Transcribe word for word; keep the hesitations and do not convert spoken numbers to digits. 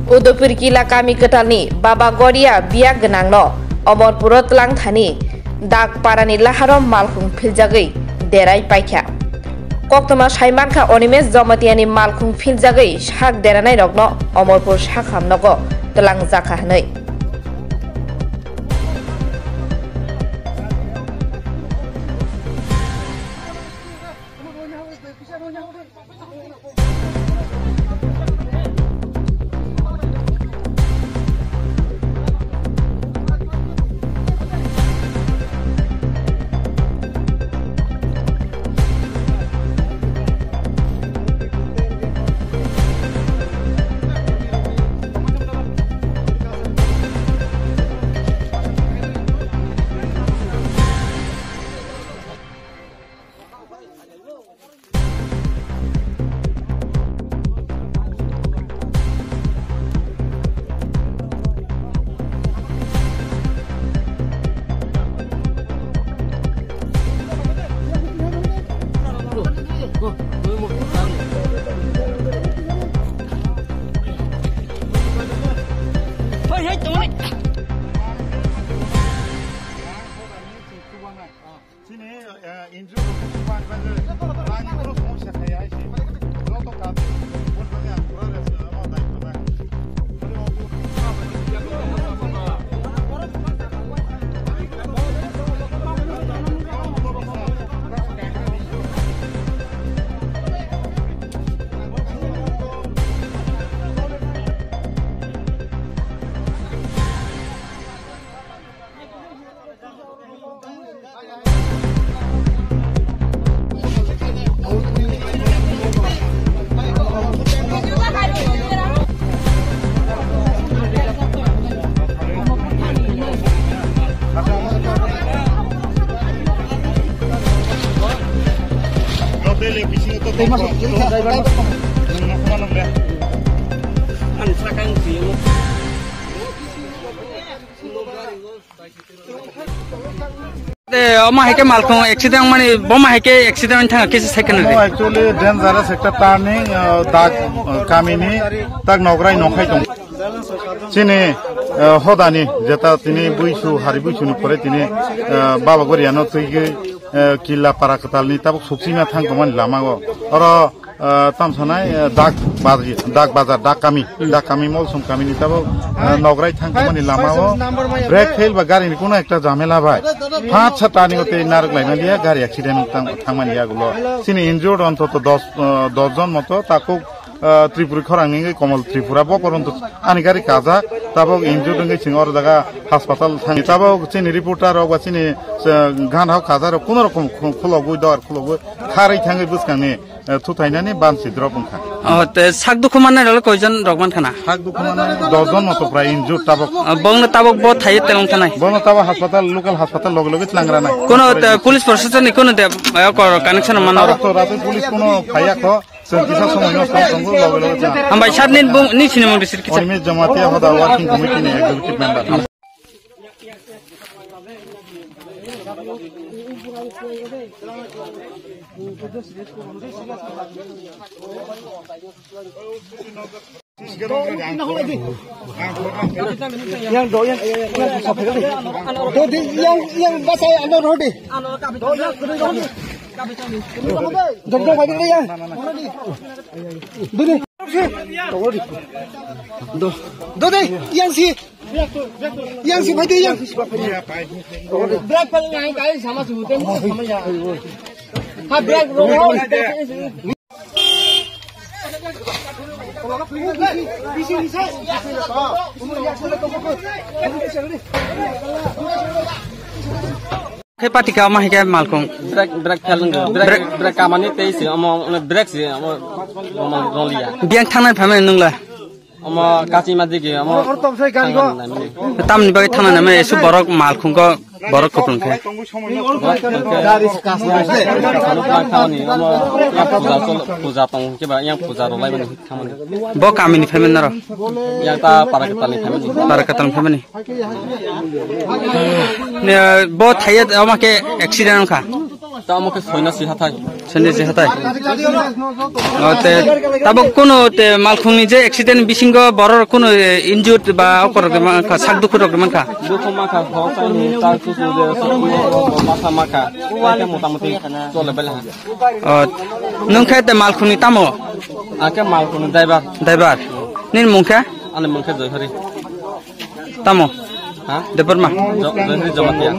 Udupir Kila kami kwtalni Baba Goria biya gwnangno Omorpuro twlang thani Dak parani laharo malkhung philjagwi derai paikha. Koktwma saimankha Onimesh Jomatiani malkhung philjagwi sak deranairokno Omorpur sakham nogo twlangjakha hwnwi. Chini, eh, injured rok bang bang, bang ni kono somosya khai ai se. Joto kami, bot bani ang pura rest, ama daitwa nai. De, omo hai khe malkhung accident mani, bo ma hai khe accident thang khe second. No, actually dangerous ekta turning, uh, dak, uh, kamini tak nograi nokhai tong. Chini, uh, hodani jeta tini buisu, hari buisu ni pore tini, uh, Baba Goriano twi gwi, uh, Killa para kwtalni tabuk suksima thang tongmani lama o. Oro Ah, tam sanai, ah, dak bazar, dak bazar, dak kami, dak kami, Molsom kami ni tabuk, ah, nograi thang tongmani lama o brake fail ba gari ni kuno ekta jamela bai. Panch sa turning o tei narwk laimani ya, gari accident tang, thangmani ya gulo. Chini injured ontoto dos, ah, dos jon moto, takuk, ah, Tripuri khorang ni Komol Tripura bo poronto ani gari kajak, tabuk injured wngwi chwng oro jaga hospital thang. Tabuk chini reporter rok ba chini, ah, gan hao kaja rok kuno rokom khu-, khulogwi dor khulogwi kharwi thangwi bwskang ni eh, thuthainani bansi drop wngkha. O, te sak dukhu mannai rok koijon rok mankha na? Sak dukhu mannai dos jon moto prai injured tabuk. O, bongno tabuk bo thaiwi telong thanai? Bono tabuk hospital, local hospital loge loge tlang ranai. Kono te police proshashan ni kono te, eh, kor connection mano? Tabuk to rate police kono phaiya kho, chwng kisa somoi no tong tongo loge loge tlang. Hambai sir ni bung, ni sinimung bisir kisa. Onimesh Jamatia hoda working committee ni executive member. Yang do, yang, yang, yang, do di, yang, yang basai ano rodi. Do, yang, do, yang. Do di. Do, do di, yang si. Yang si phai de yang. Brake paling yang kai sama si hotel sama ya. Ha brake ro. Khe patika omo hai khe malkhung. Brake, brake fail wngkha. Brake, brake kamani tei se omo, omo brake se omo, omo roliya. Biyang thangnai phaimani nwngla? Omo kachima digi omo. Tamni bagwi thangnai nai mani esu borok malkhung khe borok kuplung khe. Gari se kasna se. Omo yang puja cholo, puja tong khe ba yang puja rwlai mani thangmani. Bo kamini phaimani naro? Yang ta para katalni phaimani. Para katalni phaimani. Ne, bo thaiya omo khe accident wngkha. Tamo khe soina si hathai. Sende se hatai. O, te, tabok kuno te malkhungni je accident bisingo borok kuno, eh, injured ba okorok mankha, sak dukhu rok mankha. Dukhu mankha, ho sai ni tal su su de, su su de, masa mankha. Ake motamoti chole bela. O, nwng khe te malkhungni tamo? Ake malkhungni driver. Driver. Nini mung khe? Ani mung khe Joyhari. Tamo? Ha? Debbarma. Jo-, Joyhari Jamatia.